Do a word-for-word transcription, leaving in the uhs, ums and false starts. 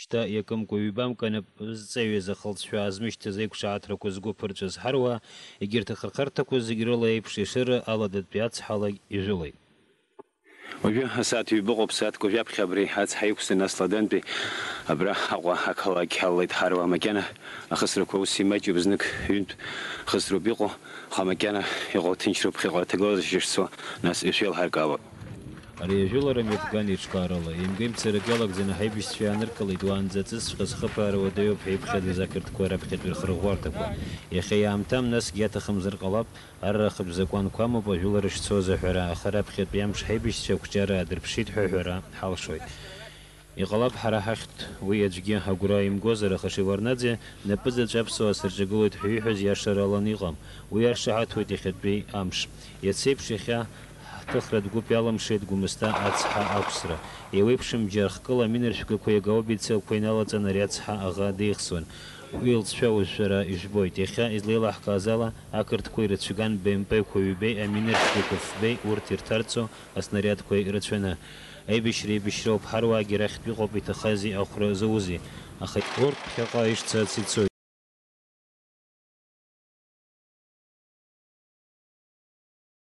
Шьҭа иакымкәа-ҩбамкәа нап зҵаҩыз ахылҵшәа аазмышьҭыз аиқәшаҳаҭрақәа згәы ԥырҵәаз ҳаруаа, егьырҭ ахырхарҭақәа зегь рыла еиԥш Ешыра аладатәи ацҳалагь ижәылеит. Уажәы асааҭ ҩба ыҟоуп, сааҭк уажәаԥхьа абри ацҳа иқәсын, нас Ладантәи абра Аҟәа ақалақь ҳалалеит ҳаруаа. Макьана ахысрақәа ус имаҷуп, знык ҩынтә хысроуп иҟоу, аха макьана иҟоу ҭынчроуп, ԥхьаҟа аҭагылазаашьа шцо, нас ишәеилҳаркаауа. Ари ажәылара мҩаԥган еиҿкаарала, еимга-еимцарак иалагӡаны ҳаибашьцәа иааныркылеит, уаанӡа аҵысҵәҟьа зхыԥаара уадаҩуп ҳәа иԥхьаӡоз ақырҭқәа раԥхьатәи рхырӷәӷәарҭақәа. Иахьа иаамҭам, насгьы иаҭахымзар ҟалап, арра хыбзакәанқәа амоуп ажәылара шцоз аҳәара, аха раԥхьатәи амш ҳаибашьцәа ақәҿиара аадырԥшит ҳәа аҳәара ҳалшоит. Иҟалап, ҳара ҳахьтә уи аӡәгьы агәра имгозар, аха Шеварднаӡе напызаҵә аԥсуаа сырҿагылоит ҳәа ииҳәаз иашаралан иҟам. Уи иаршаҳаҭуеит иахьатәи амш. Иацеиԥш иахьа ҳҭыхратә гәыԥ иалымшеит Гәымсҭа ацҳа ақәсра. Еиуеиԥшым џьархкыла аминаршәгақәеи агаубицақәеи налаҵаны ари ацҳа аӷа деихсуан. Уи лҵшәа узшәара ижәбоит. Иахьа излеилаҳкааз ала, ақырҭқәа ирыцәган Б М П-қәа ҩбеи аминаршәгақәа фбеи урҭ ирҭарҵо аснариадқәа ирацәаны. Аибашьра еибашьроуп, ҳаруаагьы рахьтә иҟоуп, иҭахази ахәра заузи. Аха урҭ ԥхьаҟа ишцац ицоит.